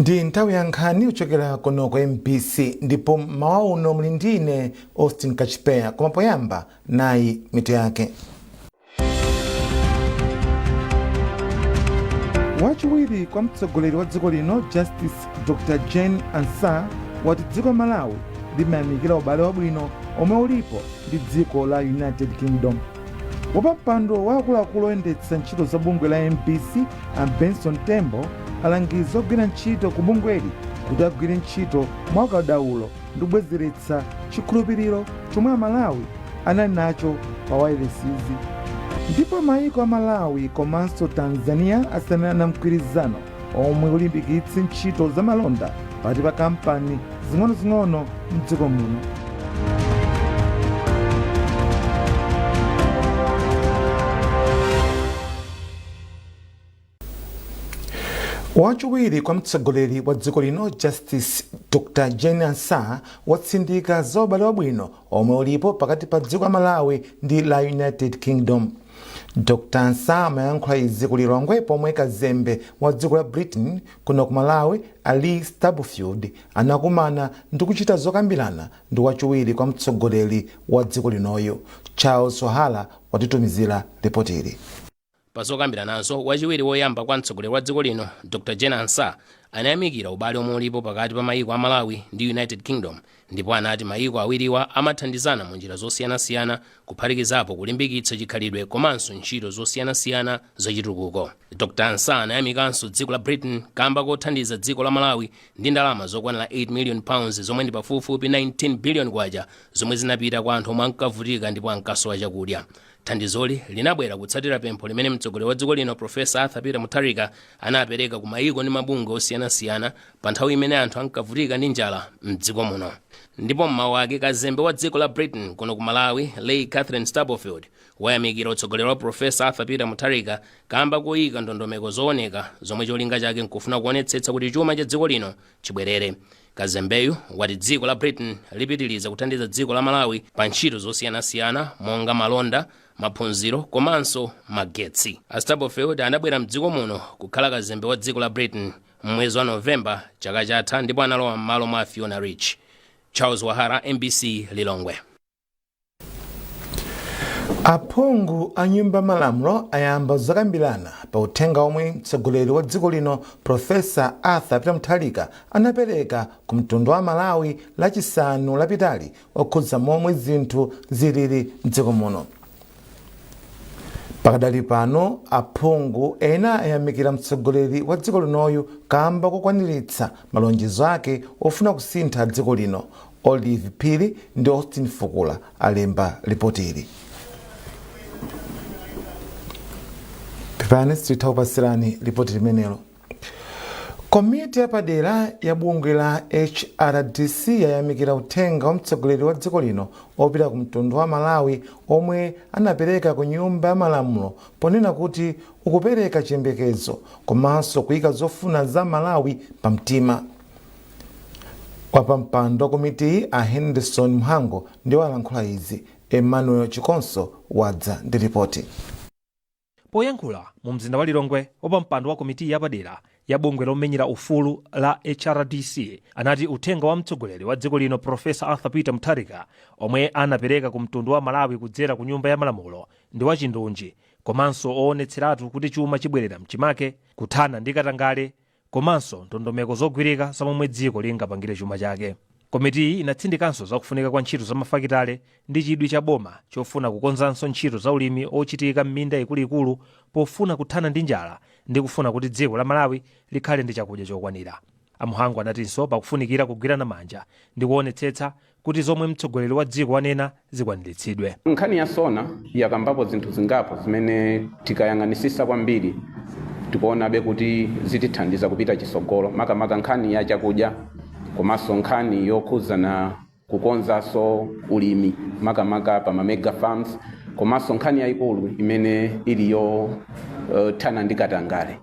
Ndi nthawi ya nkhani kuchokera kuno ku MBC, ndipo mmawa uno muli ndine Austin Kachipeya. Koma poyamba, nayi mitu yake. Wachiwiri kwa mtsogoleri wa dziko lino, Justice Dr Jane Ansah, wati dziko Malawi limayamikira ubale wabwino omwe ulipo ndi dziko la United Kingdom. Wapampando wa akuluakulu oyendetsa ntchito za bungwe la MBC, a Benson Tembo, alangiza ogwira ntchito ku bungweli kuti agwire ntchito mwaukadaulo ndi kubwezeretsa chikhulupiriro chomwe Amalawi anali nacho pa wailesizi. Ndipo mayiko a Malawi komanso Tanzania asayinirana mgwirizano omwe ulimbikitse ntchito za malonda pakati pa kampani zing'onozing'ono mdziko muno. Wachiwiri kwa mtsogoleri wa dziko lino, Justice Dr Jane Ansah, watsindika za ubale wabwino omwe ulipo pakati pa dziko la Malawi ndi la United Kingdom. Dr Ansah amayankhula izi ku Lilongwe pomwe kazembe wa dziko la Britain kuno ku Malawi, a Lee Stubblefield, anakumana ndi kuchita zokambirana ndi wachiwiri kwa mtsogoleri wa dziko linoyu. Charles Sohala watitumizira ripoti ili. Pa zokambiranazo, wachiwiri woyamba kwa mtsogoleri wa dziko lino, Dr Jane Ansah, anayamikira ubale omwe ulipo pakati pa mayiko a Malawi ndi United Kingdom, ndipo anati mayiko awiriwa amathandizana mu njira zosiyanasiyana, kuphatikizapo kulimbikitsa chikhalidwe komanso ntchito zosiyanasiyana zachitukuko. Dr Ansah anayamikanso dziko la Britain kamba kothandiza dziko la Malawi ndi ndalama zokwanira £8 million, zomwe ndi pafupifupi 19 billion kwacha, zomwe zinapita kwa anthu omwe ankavutika ndipo ankasowa chakudya. Thandizoli linabwera kutsatira pempho limene mtsogoleri wa dziko lino, Profesa Arthur Peter Mutharika, anapereka ku mayiko ndi mabungwe osiyanasiyana pa nthawi imene anthu ankavutika ndi njala mdziko muno. Ndipo mmawu ake, kazembe wa dziko la Britain kuno ku Malawi, Leigh Catherine Stubblefield, wayamikira utsogoleri wa Profesa Arthur Peter Mutharika kamba koyika ndondomeko zooneka zomwe cholinga chake nkufuna kuonetsetsa kuti chuma cha dziko lino chibwerere. Kazembeyu wati dziko la Britain lipitiriza kuthandiza dziko la Malawi pa ntchito zosiyanasiyana monga malonda, maphunziro komanso magetsi. A Stubblefield anabwera mdziko muno kukhala kazembe wa dziko la Britain m'mwezi wa Novemba chaka chatha, ndipo analowa m'malo mwa Fiona Rich. Charles Wahara, MBC, Lilongwe. Aphungu a Nyumba Malamulo ayamba zokambirana pa uthenga omwe mtsogoleri wa dziko lino, Profesa Arthur Peter Mutharika, anapereka ku mtundu wa Malawi Lachisanu lapitali okhudza momwe zinthu zilili mdziko muno pakadali pano. Aphungu ena ayamikira mtsogoleri wa dziko linoyu kamba kokwaniritsa malonjezo ake ofuna kusintha dziko lino. Olive Phiri ndi Austin Fukula alemba ripoti ili. Pepani, sititha kupasirani ripoti limenelo. Komiti yapadera ya bungwe la HRDC yayamikira uthenga wa mtsogoleri wa dziko lino opita ku mtundu wa Malawi omwe anapereka ku Nyumba ya Malamulo, ponena kuti ukupereka chiyembekezo komanso kuyika zofuna za Malawi pamtima. Wapampando wa komitiyi, a Henderson Mhango, ndiwo alankhula izi. Emmanuel Chikonso wadza ndi ripoti. Poyankhula mu mzinda wa Lilongwe, wapampando wa komiti yapadera ya bungwe lomenyera ufulu la HRDC anati uthenga wa mtsogoleri wa dziko lino, Profesa Arthur Peter Mutharika, omwe anapereka ku mtundu wa Malawi kudzera ku Nyumba ya Malamulo ndi wachindunji komanso oonetseratu kuti chuma chibwerera mchimake, kuthana ndi katangale komanso ndondomeko zogwirika za momwe dziko lingapangire chuma chake. Komitiyi inatsindikanso zakufunika kwa ntchito za mafakitale ndi chidwi cha boma chofuna kukonzanso ntchito za ulimi ochitika m'minda ikuluikulu pofuna kuthana ndi njala ndi kufuna kuti dziko la Malawi likhale ndi chakudya chokwanira. A Mhango anatinso pakufunikira kugwirana manja ndi kuonetsetsa kuti zomwe mtsogoleri wa dziko wanena zikwaniritsidwe. Nkhani ya SONA yakambapo zinthu zingapo zimene tikayang'anisisa kwambiri tikuonabe kuti zitithandiza kupita chisogolo, makamaka nkhani ya chakudya komanso nkhani yokhuzana kukonzanso ulimi, makamaka pa ma mega farms, komanso nkhani yayikulu imene ili yothana ndi katangale.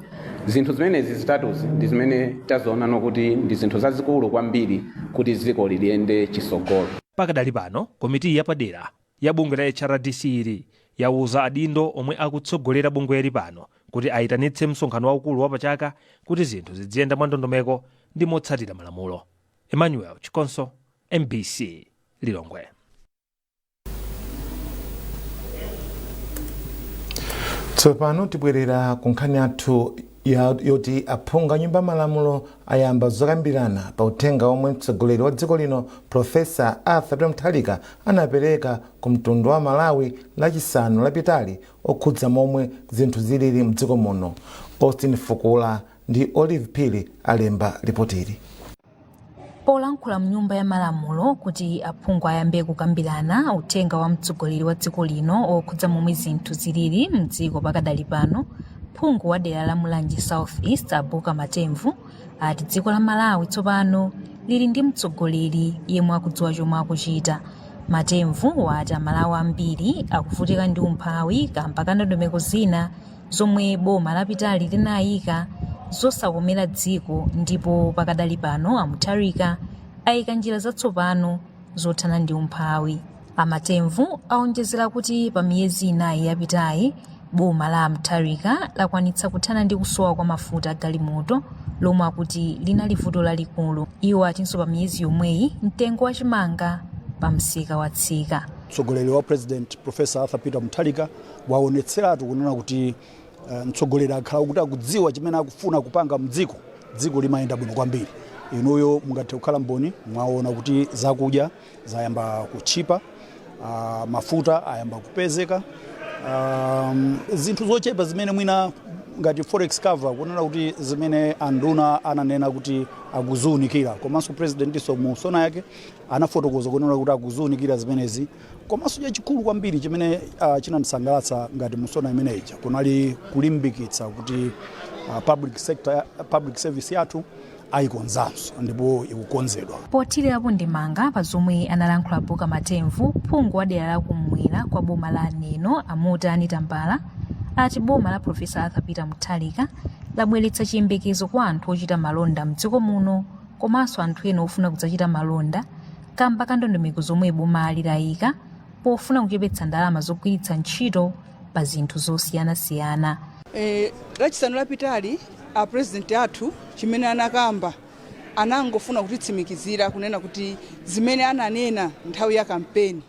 Zinthu zimenezi zitatuzi ndi zimene tazionano kuti ndi zinthu zazikulu kwambiri kuti dziko liyende chisogolo. Pakadali pano, komiti yapadera ya bungwe la HRDC ili yawuza adindo omwe akutsogolera bungweli pano kuti ayitanitse msonkhano waukulu wapachaka kuti zinthu ziziyenda mwa ndondomeko ndi motsatira malamulo. Emmanuel Chikonso, MBC, Lilongwe. Tsopano tibwerera ku nkhani yathu yoti aphungu a Nyumba Malamulo ayamba zokambirana pa uthenga omwe mtsogoleri wa dziko lino, Profesa Arthur Peter Mutharika, anapereka ku mtundu wa Malawi Lachisanu lapitali okhudza momwe zinthu zilili mdziko muno. Austin Fukula ndi Olive Phiri alemba ripotili. Polankhula mnyumba ya malamulo kuti aphungu ayambe kukambirana uthenga wa mtsogoleri wa dziko lino okhudza momwe zinthu zilili mdziko pakadali pano, phungu wa dera la Mulanje South East, Abuka Matemvu, ati dziko la Malawi tsopano lili ndi mtsogoleri yemwe akudziwa chomwe akuchita. Matemvu wati Amalawi ambiri akuvutika ndi umphawi kamba ka ndondomeko zina zomwe boma lapitali linayika zosakomera dziko, ndipo pakadali pano a Mutharika ayika njira zatsopano zothana ndi umphawi. Amatemvu aonjezera kuti pa miyezi 4 yapitayi, boma la Mutharika lakwanitsa kuthana ndi kusowa kwa mafuta a galimoto lomwe akuti linali vuto lalikulu. Iwo atinso pa miyezi yomweyi mtengo wa chimanga pa msika watsika. Mtsogoleri wa President Professor Arthur Peter Mutharika waonetseratu kunena kuti mtsogoleri akhala kuti akudziwa chimene akufuna kupanga mdziko, dziko limayenda bwino kwambiri. Inuyo mungathe kukhala mboni, mwaona kuti zakudya zayamba kutchipa, mafuta ayamba kupezeka, zinthu zochepa zimene mwina ngati forex cover, kunena kuti zimene anduna ananena kuti akuziunikira, komanso presidentinso mu SONA yake anafotokoza kunena kuti akuziunikira zimenezi. Komanso chachikulu kwambiri chimene chinandisangalatsa ngati mu SONA imeneyi kunali kulimbikitsa kuti public sector, public service yathu ayikonzanso, ndipo ikukonzedwa. Pothirirapo ndemanga pa zomwe analankhula Buka Matemvu, phungu wa dera la kumwera kwa boma la Neno, Amutani Tambala, ati boma la Profesa Arthur Peter Mutharika labweretsa chiyembekezo kwa anthu ochita malonda mdziko muno komanso anthu ena ofuna kudzachita malonda kamba ka ndondomeko zomwe boma layika pofuna kuchepetsa ndalama zogwiritsa ntchito pa zinthu zosiyanasiyana. Lachisanu lapitali a president athu chimene anakamba, anangofuna kutitsimikizira kunena kuti zimene ananena nthawi ya kampeni,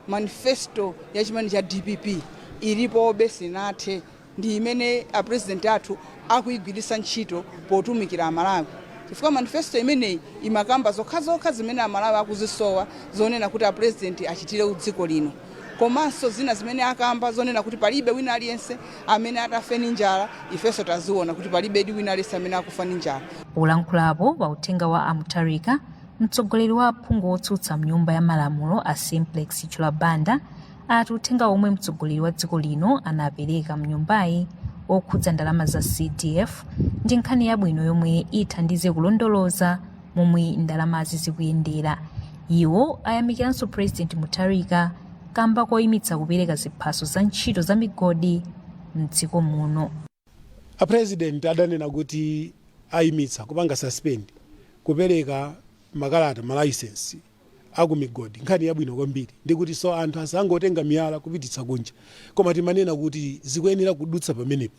manifesto ya chipani cha DPP ilipobe, sinathe, ndi imene a president athu akuyigwiritsa ntchito potumikira Amalawi, chifukwa manifesto imeneyi imakamba zokhazokha zimene Amalawi akuzisowa, zonena kuti a president achitire dziko lino, komanso zina zimene akamba zonena kuti palibe wina aliyense amene atafe ndi njala. Ifenso taziona kuti palibedi wina aliyense amene akufa ndi njala. Polankhulapo pa uthenga wa Amutharika, mtsogoleri wa aphungu otsutsa mnyumba ya malamulo, a Simplex Chulabanda, ati uthenga omwe mtsogoleri wa dziko lino anapereka mnyumbayi okhudza ndalama za CDF ndi nkhani yabwino yomwe ithandize kulondoloza momwe ndalamazi zikuyendera. Iwo ayamikiranso President Mutharika kamba koyimitsa kupereka ziphaso za ntchito za migodi mdziko muno. A president adanena kuti ayimitsa, kupanga suspend kupereka makalata, ma license akumigodi. Nkhani yabwino kwambiri, ndikuti so anthu asangotenga miyala kupititsa kunja. Koma timanena kuti zikuyenera kudutsa pamenepo,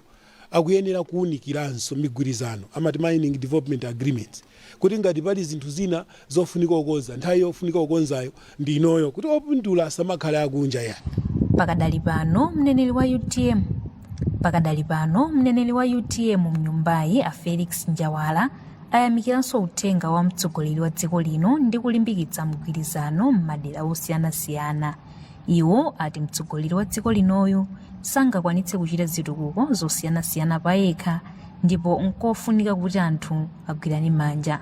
akuyenera kuwunikiranso migwirizano, amati mining development agreements, kuti ngati pali zinthu zina zofunika kukonza, nthawi yofunika kukonzayo ndi inoyo, kuti opindula asamakhale akunja yani. Pakadali pano, mneneri wa UTM mnyumbayi, a Felix Njawala, ayamikiranso uthenga wa mtsogoleri wa dziko lino ndi kulimbikitsa mgwirizano m'madera osiyanasiyana. Iwo ati mtsogoleri wa dziko linoyu sangakwanitse kuchita zitukuko zosiyanasiyana payekha, ndipo nkofunika kuti anthu agwirane manja.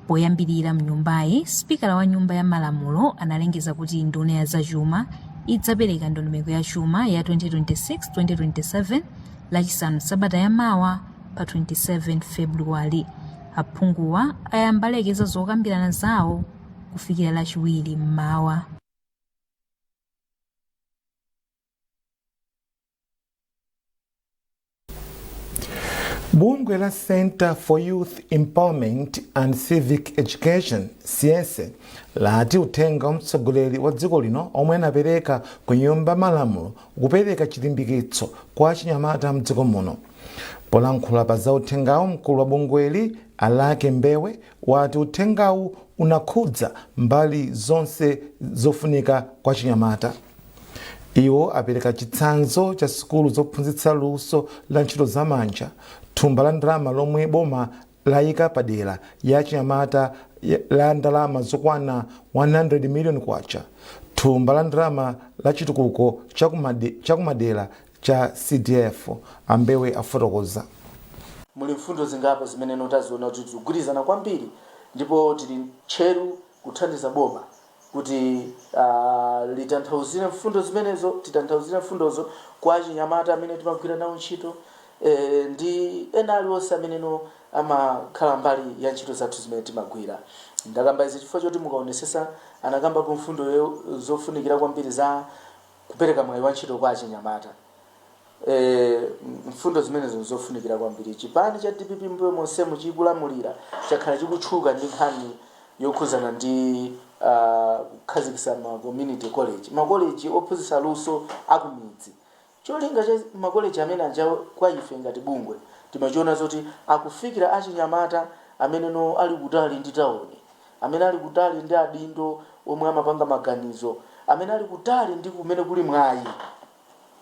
Poyambirira mnyumbayi, sipikala wa Nyumba ya Malamulo analengeza kuti nduna ya zachuma idzapereka ndondomeko ya chuma ya 2026-2027 Lachisanu sabata yamawa pa 27 Februwale. Aphunguwa ayamba alekeza zokambirana zawo kufikira Lachiwiri mmawa. Bungwe la Center for Youth Empowerment and Civic Education, CIECE, lati uthenga wa mtsogoleri wa dziko lino omwe anapereka ku Nyumba Malamulo kupereka chilimbikitso kwa achinyamata mdziko muno. Polankhula pa za uthengawo, mkulu wa bungweli Alake Mbewe wati uthengawu unakhudza mbali zonse zofunika kwa chinyamata. Iwo apereka chitsanzo cha sukulu zophunzitsa luso la ntchito zamanja, thumba la ndalama lomwe boma layika padera ya chinyamata la ndalama zokwana 100 million kwacha, thumba la ndalama la chitukuko chakumadera cha CDF. Ambewe afotokoza. Muli mfundo zingapo zimene taziona kuti zikugwirizana kwambiri, ndipo tili tcheru kuthandiza boma kuti litanthauzire mfundo zimenezo, titanthauzire mfundozo kwa achinyamata amene timagwira nawo ntchito ndi ena aliwonse ameneno amakhala mbali ya ntchito zathu zimene timagwira. Ndakamba izi chifukwa choti mukaonesesa anakambapo mfundo zofunikira kwambiri za kupereka mwayi wa ntchito kwa achinyamata. Mfundo zimenezo zofunikira kwambiri. Chipani cha DPP mbuyo monsemu chikulamulira chakhala chikutchuka ndi nkhani yokhuzana ndi kukhazikitsa ma community college, makoleji ophunzitsa luso akumidzi. Cholinga cha makoleji amene aja kwa ife ngati bungwe timachiona zoti akufikira achinyamata amene no ali kutali ndi tawuni, amene ali kutali ndi adindo omwe amapanga maganizo, amene ali kutali ndi kumene kuli mwayi,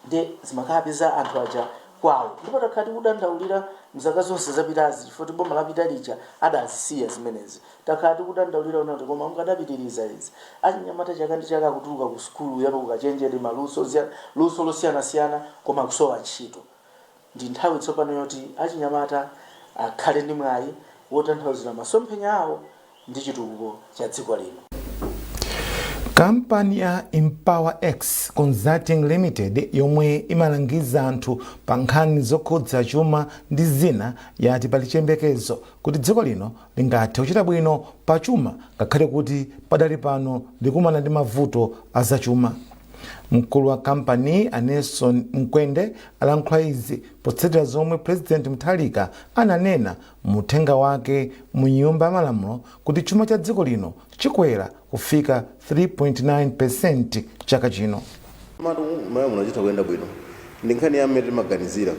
ndi zimakapeza anthu aja kwawo. Ndipo takhala tikudandaulira mzaka zonse zapitazi, chifukwa kuti boma lapita lija adazisiya zimenezi. Takhala tikudandaulira unati koma mukadapitiriza izi, achinyamata chaka ndi chaka akutuluka ku sukulu yapo kukachenjere maluso luso losiyanasiyana koma kusowa ntchito. Ndi nthawi tsopano yoti achinyamata akhale ndi mwayi wotanthauzira masomphenya awo ndi chitukuko cha dziko lino. Kampani ya Empower X Consulting Limited, yomwe imalangiza anthu pa nkhani zokhudza chuma ndi zina, yati pali chiyembekezo kuti dziko lino lingathe kuchita bwino pa chuma ngakhale kuti padali pano likumana ndi mavuto azachuma. Mkulu wa kampani a Nelson Mkwende alankhula izi potsatira zomwe President Mutharika ananena mu uthenga wake mu Nyumba ya Malamulo kuti chuma cha dziko lino chikwera kufika 3.9% chaka chino. Matu maya munachita kuyenda bwino ndi nkhani ya mmene timaganizira.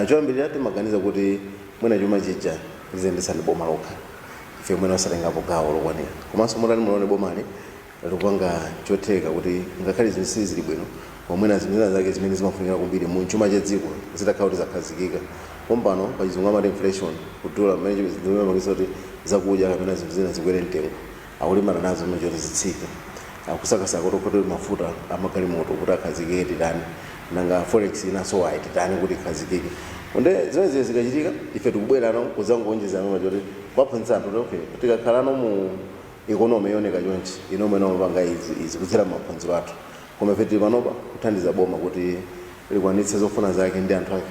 Choyambirira timaganiza kuti mwina chuma chija ziyendetsani boma lokha, ife mwina osatengapo gawo lokwanira. Komanso mutani mulione bomali likupanga chotheka kuti ngakhale zinthu sizili bwino, pomwena zinthu zina zake zimene zimafunikira kwambiri mu chuma cha dziko zitakhala kuti zakhazikika pompano, pachizungu amati inflation, kudula, mmene zimapangitsa kuti zakudya kapena zinthu zina zikwere mtengo, akulimbana nazo mmene choti zitsike, akusakasaka kuti kuti mafuta amagalimoto kuti akhazikike titani, nanga forex inasowa titani kuti ikhazikike. Nde zimene zikachitika ife tikubwerano kudzangonjezera mmene choti kuwaphunzitsa anthu kuti okay, tikakhalano mu economy yooneka chonchi, ino mwene mapanga izi izi kudzera maphunziro athu, koma ife tili panopa kuthandiza boma kuti likwanitse zofuna zake ndi anthu ake.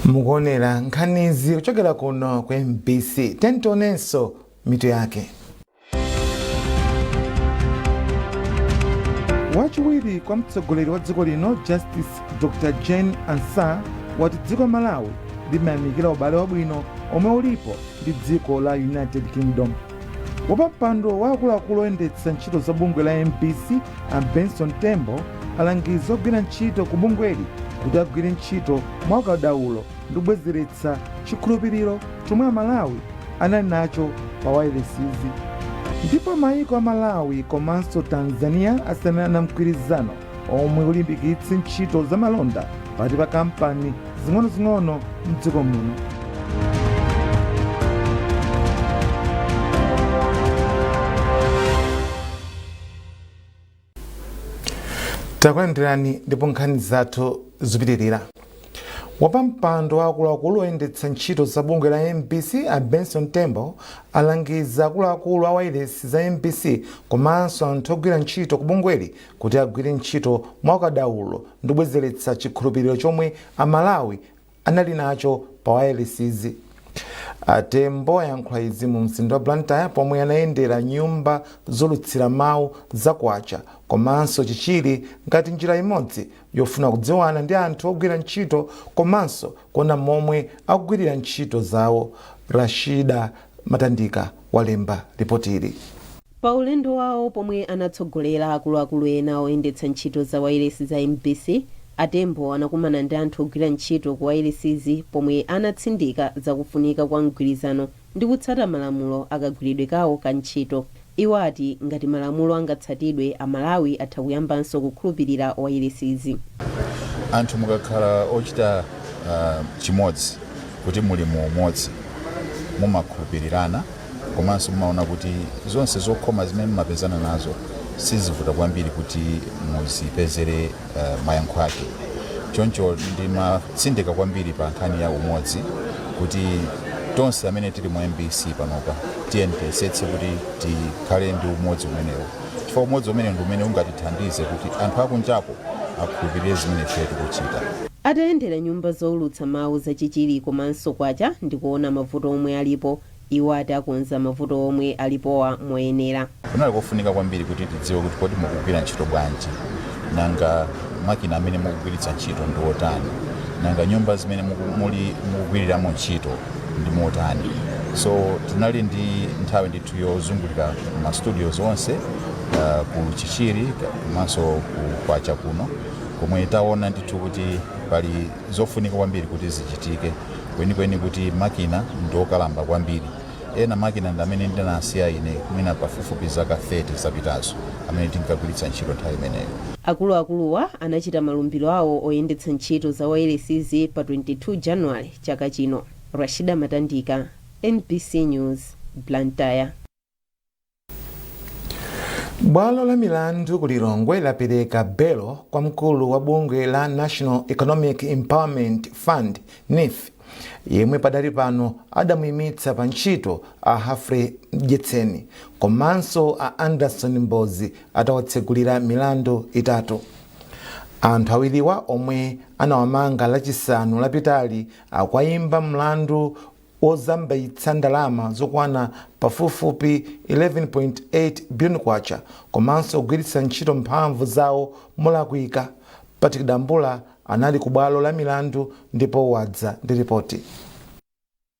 Mukuonera nkhanizi kuchokera kuno ku MBC. Tentionenso mitu yake. Wachiwiri kwa mtsogoleri wa dziko lino Justice Dr Jane Ansah wati dziko Malawi limayamikira ubale wabwino omwe ulipo ndi dziko la United Kingdom. Wapampando wa akuluakulu oyendetsa ntchito za bungwe la MBC a Benson Tembo alangiza ogwira ntchito ku bungweli kuti agwire ntchito mwaukadaulo ndi kubwezeretsa chikhulupiriro chomwe Amalawi anali nacho pa wailesizi. Ndipo mayiko a Malawi komanso Tanzania asayinirana mgwirizano omwe ulimbikitse ntchito zamalonda pakati pa kampani zing'onozing'ono mdziko muno. Takulandirani ndipo nkhani zathu zipitirira. Wapampando wa akuluakulu oyendetsa ntchito za bungwe la MBC a Benson Tembo alangiza akuluakulu a wailesi za MBC komanso anthu ogwira ntchito ku bungweli kuti agwire ntchito mwaukadaulo ndi kubwezeretsa chikhulupiriro chomwe Amalawi anali nacho pa wailesizi. Atembo ayankhula izi mu mzinda wa Blantyre pomwe anayendera nyumba zolutsira mawu za Kwacha komanso Chichiri ngati njira imodzi yofuna kudziwana ndi anthu ogwira ntchito komanso kuona momwe akugwirira ntchito zawo. Rashida Matandika walemba ripoti ili. Pa ulendo wawo pomwe anatsogolera akuluakulu ena oyendetsa ntchito za wailesi za MBC. Atembo anakumana ndi anthu ogwira ntchito ku wailesizi pomwe anatsindika zakufunika kwa mgwirizano ndi kutsata malamulo akagwiridwe kawo ka ntchito. Iwo ati ngati malamulo angatsatidwe, Amalawi atha kuyambanso kukhulupirira wailesizi. Anthu mukakhala ochita chimodzi, kuti muli mu umodzi, mumakhulupirirana komanso mumaona kuti zonse zokhoma zimene mumapezana nazo sizivuta kwambiri kuti muzipezere mayankho ake. Choncho ndimatsindika kwambiri pa nkhani ya umodzi, kuti tonse amene tili mu MBC panopa tiyeni tiyesetse kuti tikhale ndi umodzi umenewo, chifukwa umodzi umenewo ndi umene ungatithandize kuti anthu akunjako akhulupirire zimene ife tikuchita. Atayendera nyumba zowulutsa mawu zachichiri komanso Kwacha ndikuona mavuto omwe alipo, iwo ati akonza mavuto omwe alipowa moyenera. Kunali kofunika kwambiri kuti tidziwe kuti kodi mukugwira ntchito bwanji, nanga makina amene mukugwiritsa ntchito ndi otani, nanga nyumba zimene muli mukugwiriramo ntchito ndi motani. So tinali ndi nthawi ndithu yozungulira ma studios onse ku Chichiri komanso ku Kwacha kuno, komwe taona ndithu kuti pali zofunika kwambiri kuti zichitike. Kwenikweni kuti makina ndi okalamba kwambiri, ena makina ndi amene ndinasiya ine mwina pafupifupi zaka 30 zapitazo, amene tinkagwiritsa ntchito nthawi imeneyo. Akuluakuluwa anachita malumbiro awo oyendetsa ntchito za wailesizi pa 22 Januwale chaka chino. Rashida Matandika, MBC News, Blantyre. Bwalo la milandu ku Lilongwe lapereka belo kwa mkulu wa bungwe la National Economic Empowerment Fund, NEEF, yemwe padali pano adamuyimitsa pa ntchito, a Humphrey Mdyetseni, komanso a Anderson Mbozi, atawatsegulira milandu itatu. Anthu awiriwa, omwe anawamanga Lachisanu lapitali, akuwayimba mlandu wozambaitsa ndalama zokwana pafupifupi 11.8 billion kwacha komanso kugwiritsa ntchito mphamvu zawo molakwika. Patrick Dambula anali ku bwalo la milandu ndipo wadza ndi ripoti.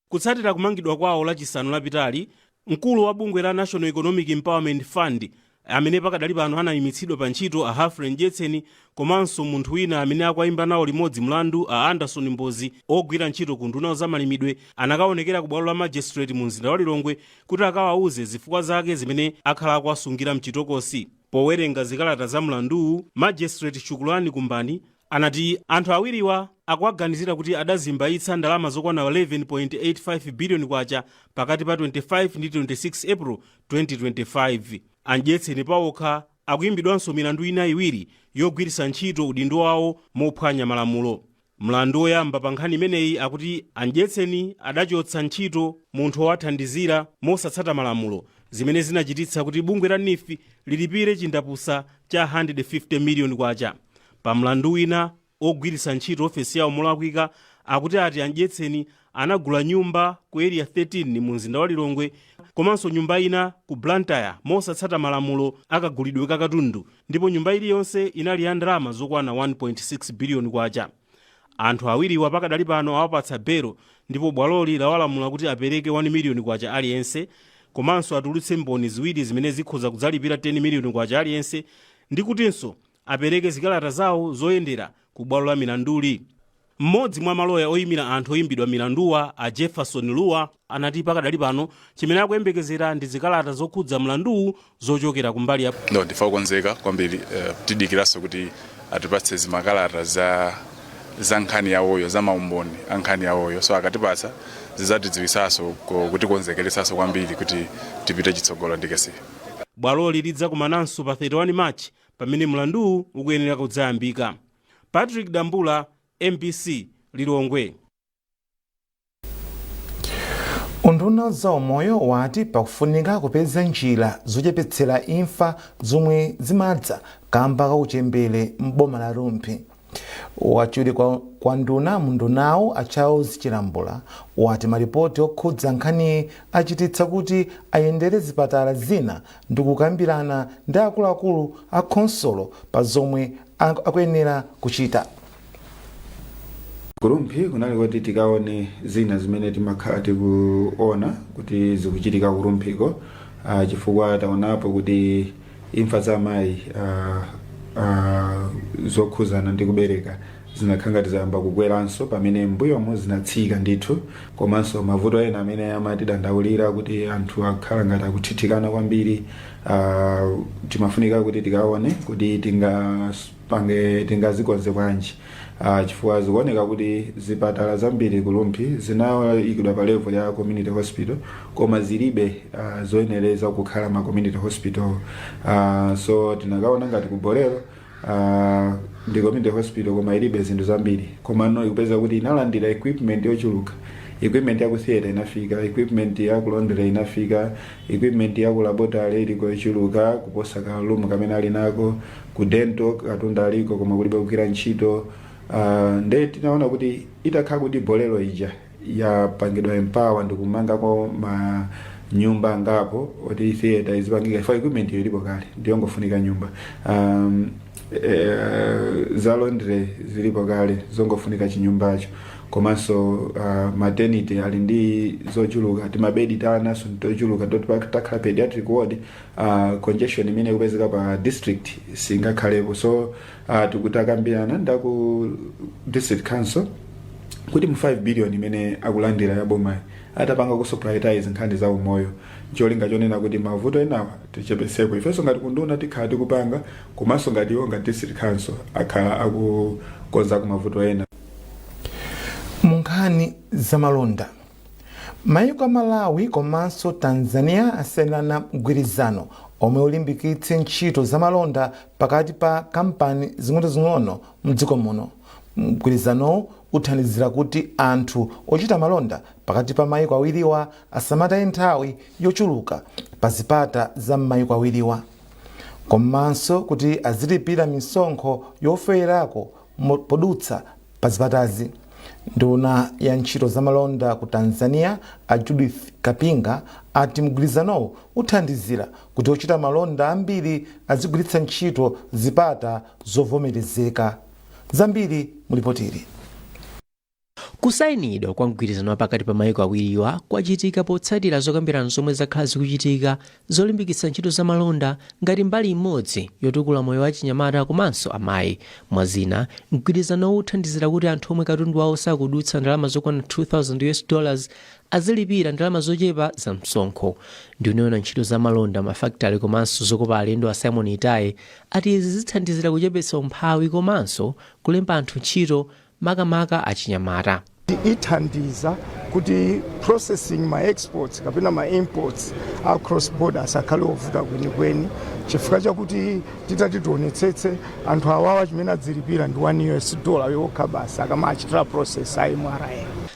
Kutsatira kumangidwa kwawo Lachisanu lapitali, mkulu wa bungwe la National Economic Empowerment Fund amene pakadali pano anayimitsidwa pa ntchito, a Humphrey Mdyetseni, komanso munthu wina amene akuwayimba nawo limodzi mlandu, a Anderson Mbozi, ogwira ntchito ku nduna zamalimidwe, anakaonekera ku bwalo la magistrate mu mzinda wa Lilongwe kuti akawauze zifukwa zake zimene akhala akuwasungira mchitokosi. Powerenga zikalata za mlanduwu, Magistrate Shukulani Kumbani anati anthu awiriwa akuwaganizira kuti adazimbayitsa ndalama zokwana 11.85 biliyoni kwacha pakati pa 25 ndi 26 April 2025. Amdyetseni pawokha akuyimbidwanso milandu ina iwiri yogwiritsa ntchito udindo wawo mophwanya malamulo. Mlandu woyamba pa nkhani imeneyi akuti Amdyetseni adachotsa ntchito munthu wowathandizira mosatsata malamulo, zimene zinachititsa kuti bungwe la NEEF lilipire chindapusa cha 150 miliyoni kwacha. Pa mlandu wina ogwiritsa ntchito ofesi yawo molakwika, akuti ati Amdyetseni anagula nyumba ku Area 13 mu mzinda wa Lilongwe komanso nyumba ina ku Blantyre mosatsata malamulo akagulidwe kakatundu, ndipo nyumba iliyonse inali ya ndalama zokwana 1.6 biliyoni kwacha. Anthu awiriwa pakadali pano awapatsa belo, ndipo bwaloli lawalamula kuti apereke 1 miliyoni kwacha aliyense, komanso atulutse mboni ziwiri zimene zikhoza kudzalipira 10 miliyoni kwacha aliyense, ndi kutinso apereke zikalata zawo zoyendera ku bwalo la milanduli. Mmodzi mwa maloya oyimira anthu oyimbidwa milanduwa, a Jefferson Luwa, anati pakadali pano chimene akuyembekezera ndi zikalata zokhudza mlanduwu zochokera kumbali ya No, ndife okonzeka kwambiri. Tidikiranso kuti atipatse zimakalata za nkhani yawoyo, za maumboni a nkhani yawoyo. So akatipatsa zidzatidziwisanso kutikonzekeretsanso kwambiri kuti tipite chitsogolo ndi kesi. Bwaloli lidzakumananso pa 31 March pamene mlanduwu ukuyenera kudzayambika. Patrick Dambula, MBC, Lilongwe. Unduna za umoyo wati pakufunika kupeza njira zochepetsera imfa zomwe zimadza kamba kauchembere m'boma la Rumphi. Wachiwiri kwa nduna mundunawo, a Charles Chilambula, wati malipoti okhudza nkhaniyi achititsa kuti ayendere zipatala zina ndi kukambirana ndi akuluakulu a khonsolo pa zomwe akuyenera kuchita. Ku Rumphi kunali kuti tikaone zina zimene timakhala tikuona kuti zikuchitika ku Rumphiko, chifukwa taonapo kuti imfa za amayi Zokhuzana ndi kubereka zinakhala ngati zayamba kukweranso pamene mbuyomo zinatsika ndithu, komanso mavuto ena amene amatidandaulira kuti anthu akhala ngati akuthithikana kwambiri, timafunika kuti tikaone kuti tingapange, tingazikonze bwanji, chifukwa zikuoneka kuti zipatala zambiri ku Rumphi zinayikidwa pa level ya community hospital, koma zilibe zoyenereza kukhala ma community hospital. So tinakaona ngati ku Bolero, ndi community hospital koma ilibe zinthu zambiri, komano ikupeza kuti inalandira equipment yochuluka. Equipment ya ku theatre inafika, equipment ya ku laundry inafika, equipment ya ku laboratory iliko yochuluka kuposa ka room kamene ali nako. Ku dental katundu aliko koma kulibe kugwira ntchito. Nde tinaona kuti itakhala kuti Bolero ija yapangidwa empower ndikumangako ma nyumba angapo oti theatre izipangika, ifo equipment iyo ilipo kale, ndiyongofunika nyumba. Za laundry zilipo kale, zongofunika chinyumbacho. Komanso maternity ali ndi zochuluka, timabedi tanaso tochuluka toti takhala pediatric ward, congestion imene ikupezeka pa district singakhalepo. So tikutakambirana ndaku district council kuti mu 5 billion imene akulandira ya bomayi atapanga kuso prioritize nkhani za umoyo, cholinga chonena kuti mavuto enawa tichepeseko. Ifenso ngati kunduna tikhala tikupanga, komanso ngati iwo ngati district council akhala akukonza ku mavuto ena. Mu nkhani zamalonda, mayiko a Malawi komanso Tanzania asayinirana mgwirizano omwe ulimbikitse ntchito zamalonda pakati pa kampani zing'onozing'ono mdziko muno. Mgwirizanowu uthandizira kuti anthu ochita malonda pakati pa mayiko awiriwa asamataye nthawi yochuluka pa zipata za m'mayiko awiriwa, komanso kuti azilipira misonkho yofewerako podutsa pa zipatazi. Nduna ya ntchito zamalonda ku Tanzania, a Judith Kapinga, ati mgwirizanowu uthandizira kuti ochita malonda ambiri azigwiritsa ntchito zipata zovomerezeka. Zambiri mulipotiri. Kusayinidwa kwa mgwirizano pakati pa mayiko awiriwa kwachitika potsatira zokambirana zomwe zakhala zikuchitika zolimbikitsa ntchito zamalonda ngati mbali imodzi yotukula moyo wa chinyamata komanso amayi. Mwazina, mgwirizanowu uthandizira kuti anthu omwe katundu wawo sakudutsa ndalama zokwana $2000 azilipira ndalama zochepa za msonkho. Nduna yoona ntchito zamalonda, mafakitale komanso zokopa alendo, a Simon Itaye, ati izi zithandizira kuchepetsa umphawi komanso kulemba anthu ntchito, makamaka achinyamata. Ithandiza kuti processing ma exports kapena ma imports a cross border asakhale ovuta kwenikweni, chifukwa chakuti titati tionetsetse, anthu awawa chimene adzilipira ndi $1 yokha basi akamachitira process a MRA.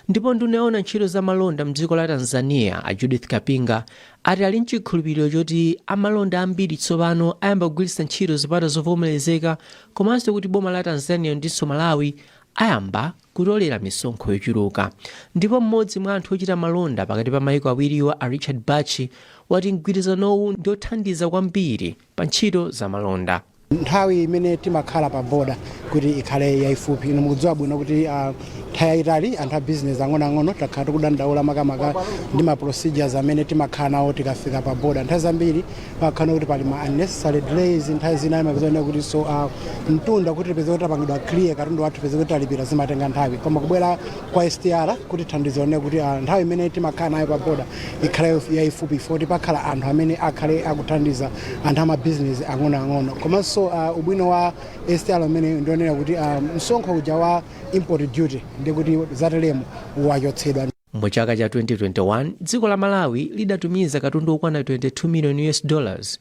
Ndipo nduna yoona ntchito zamalonda mdziko la Tanzania, a Judith Kapinga, ati ali mchikhulupiriro choti amalonda ambiri tsopano ayamba kugwiritsa ntchito zipata zovomerezeka, komanso kuti boma la Tanzania ndinso Malawi ayamba kutolera misonkho yochuluka. Ndipo mmodzi mwa anthu ochita malonda pakati pa mayiko awiriwa, a Richard Bachi, wati mgwirizanowu ndi othandiza kwambiri pa ntchito zamalonda. Nthawi imene timakhala pa boda kuti ikhale yayifupi. Inu mukudziwa bwino kuti nthawi yayitali anthu a business ang'onoang'ono takhala tikudandaula makamaka ndi ma procedures amene timakhala nawo tikafika pa boda. Nthawi zambiri pakhala kuti pali ma unnecessary delays. Nthawi zina imapeza kuti so mtunda kuti tipeze kuti tapangidwa clear katundu wathu, tipeze kuti talipira, zimatenga nthawi. Koma kubwera kwa STR kuti thandizo kuti nthawi imene timakhala nayo pa boda ikhale yayifupi, foti pakhala anthu amene akhale akuthandiza anthu amabizinesi ang'onoang'ono. Komanso ubwino wa STR umene ndionera kuti msonkho uja wa import duty ndikuti zatelemo wachotsedwa. Mu chaka cha 2021 dziko la Malawi lidatumiza katundu okwana 22 million US dollars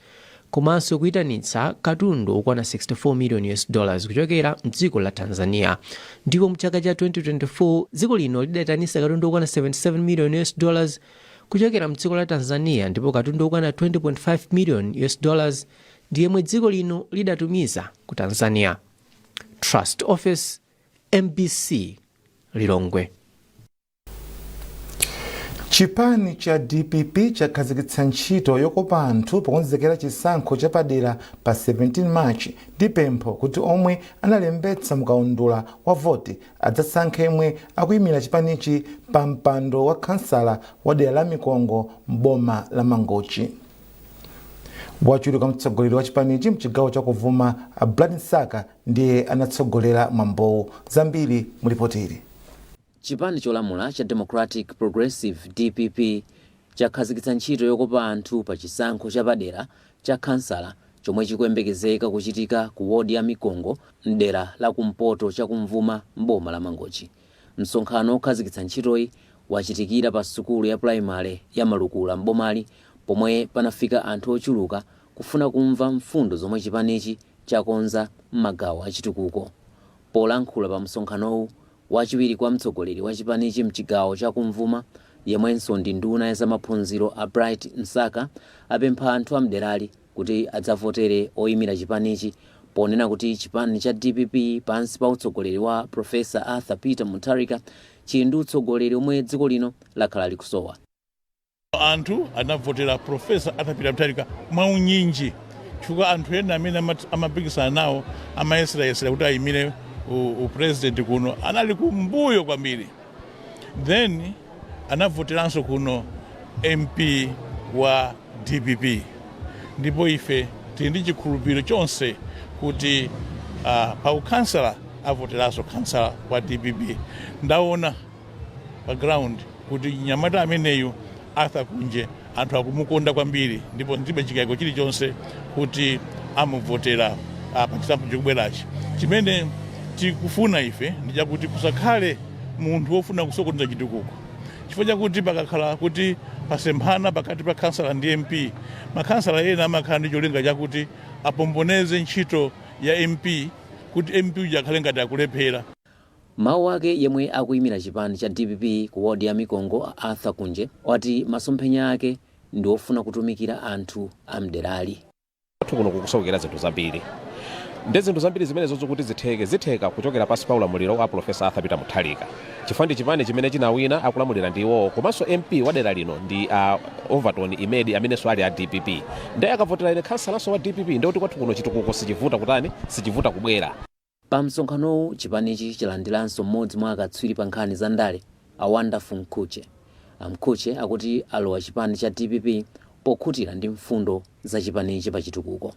komanso kuyitanitsa katundu okwana 64 million US dollars kuchokera mdziko la Tanzania. Ndipo mu chaka cha 2024 dziko lino lidayitanitsa katundu okwana 77 million US dollars kuchokera mdziko la Tanzania, ndipo katundu okwana 20.5 million US dollars ndi yemwe dziko lino lidatumiza ku Tanzania. Trust Office, MBC, Lilongwe. Chipani cha DPP chakhazikitsa ntchito yokopa anthu pokonzekera chisankho chapadera pa 17 March, ndi pempho kuti omwe analembetsa mukaundula wa voti adzasankhe yemwe akuyimira chipanichi pa mpando wa khansala wa dera la Mikongo m'boma la Mangochi. Wachiwiri kwa mtsogoleri wa chipanichi mchigawo chakuvuma, Bright Msaka, ndiye anatsogolera mwambowu. Zambiri mulipotiri. Chipani cholamula cha Democratic Progressive, DPP, chakhazikitsa ntchito yokopa anthu pa chisankho chapadera cha kansala chomwe chikuyembekezeka kuchitika ku wodi ya Mikongo mdera la kumpoto chakumvuma mboma la Mangochi. Msonkhano okhazikitsa ntchitoyi wachitikira pa sukulu ya pulaimale ya Malukula mbomali, pomwe panafika anthu ochuluka kufuna kumva mfundo zomwe chipanichi chakonza m'magawo achitukuko. Polankhula pa msonkhanowu, wachiwiri kwa mtsogoleri wa chipanichi mchigawo chakumvuma, yemwenso ndi nduna ya zamaphunziro, a Bright Msaka, apempha anthu amderali kuti adzavotere oyimira chipanichi, ponena kuti chipani cha DPP pansi pa utsogoleri wa Profesa Arthur Peter Mutharika chili ndi utsogoleri omwe dziko lino lakhala likusowa. Anthu anavotera Profesa Arthur Peter Mutharika mwaunyinji, chifukwa anthu ena amene amapikisana nawo, amayeserayesera kuti ayimire upresident kuno, anali kumbuyo kwambiri. Then anavoteranso kuno MP wa DPP, ndipo ife tili ndi chikhulupiriro chonse kuti pa ukhansala avoteranso khansala wa DPP. Ndaona pa ground kuti mnyamata ameneyu, Arthur Kunje, anthu akumukonda kwambiri, ndipo ndilibe chikayiko chilichonse kuti amuvotera pa chisankho chikubwerachi. Chimene tikufuna ife ndi chakuti kusakhale munthu wofuna kusokoneza chitukuko, chifukwa chakuti pakakhala kuti pasemphana pakati pa khansala ndi MP, makhansala ena amakhala ndi cholinga chakuti apomboneze ntchito ya MP kuti MP uja akhale ngati akulephera. Mawu ake, yemwe akuyimira chipani cha DPP ku wodi ya Mikongo, Arthur Kunje, wati masomphenya ake ndi ofuna kutumikira anthu amderali. Kwathu kuno kukusowekera zinthu zambiri, ndi zinthu zambiri zimenezo zokuti zitheke, zitheka kuchokera pansi pa ulamuliro wa Profesa Arthur Peter Mutharika, chifukwa ndi chipani chimene chinawina, akulamulira ndi iwowo, komanso MP wa dera lino ndi Overton Imedi, amenenso ali a DPP. Ndiye akavotera ine khansalanso wa DPP, ndikuti kwathu kuno chitukuko sichivuta kutani, sichivuta kubwera. Pa msonkhanowu, chipanichi chilandiranso mmodzi mwa akatswiri pa nkhani za ndale, a Wonderful Mkhutche. A Mkhutche akuti alowa chipani cha DPP pokhutira ndi mfundo za chipanichi pa chitukuko.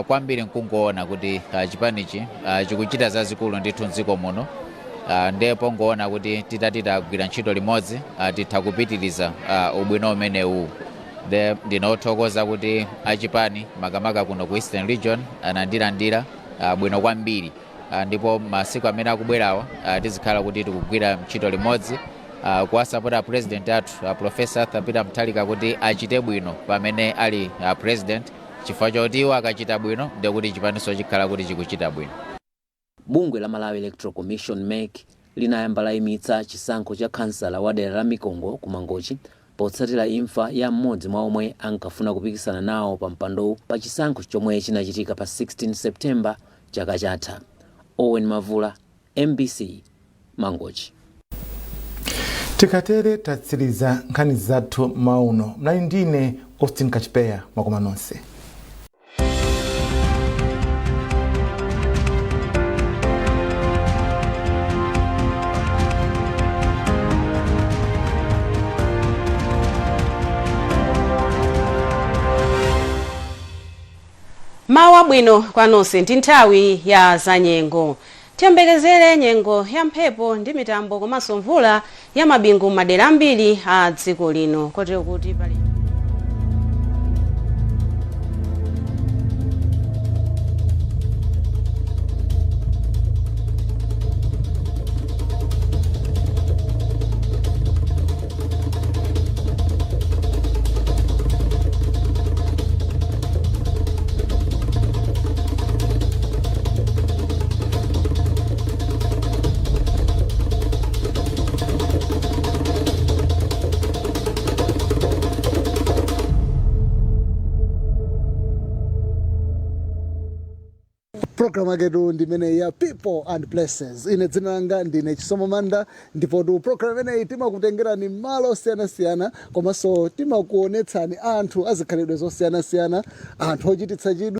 Kwambiri nkungoona kuti chipanichi chikuchita zazikulu ndithu mdziko muno, ndiye pongoona kuti titati tagwira ntchito limodzi, titha kupitiriza ubwino umenewu. Nde ndinothokoza kuti achipani, makamaka kuno ku Eastern Region, anandilandira bwino kwambiri, ndipo masiku amene akubwerawa tizikhala kuti tikugwira ntchito limodzi, kuwasapota president athu, Professor Arthur Peter Mutharika, kuti achite bwino pamene ali president, chifukwa choti iwo akachita bwino, ndiye kuti chipaniso chikhala kuti chikuchita bwino. Bungwe la Malawi Electoral Commission, MEC, linayamba layimitsa chisankho cha khansala wa dera la Mikongo ku Mangochi potsatira imfa ya mmodzi mwa omwe ankafuna kupikisana nawo pa mpandowu pa chisankho chomwe chinachitika pa 16 September chaka chatha. Owen Mavula, MBC, Mangochi. Tikatere tatsiriza nkhani zathu mauno. Mnali ndine Austin Kachipeya. Mwakoma nonse. Mawu abwino kwa nonse. Ndi nthawi ya zanyengo. Tiyembekezere nyengo ya mphepo ndi mitambo komanso mvula ya mabingu m'madera ambiri a dziko lino, kotero kuti pali Programu yaketu ndi imeneyi ya People and Places. Ine dzina langa ndine Chisomo Manda, ndipotu programu imeneyi timakutengerani malo osiyanasiyana komanso timakuonetsani anthu azikhalidwe zosiyanasiyana, anthu ochititsa chidwi.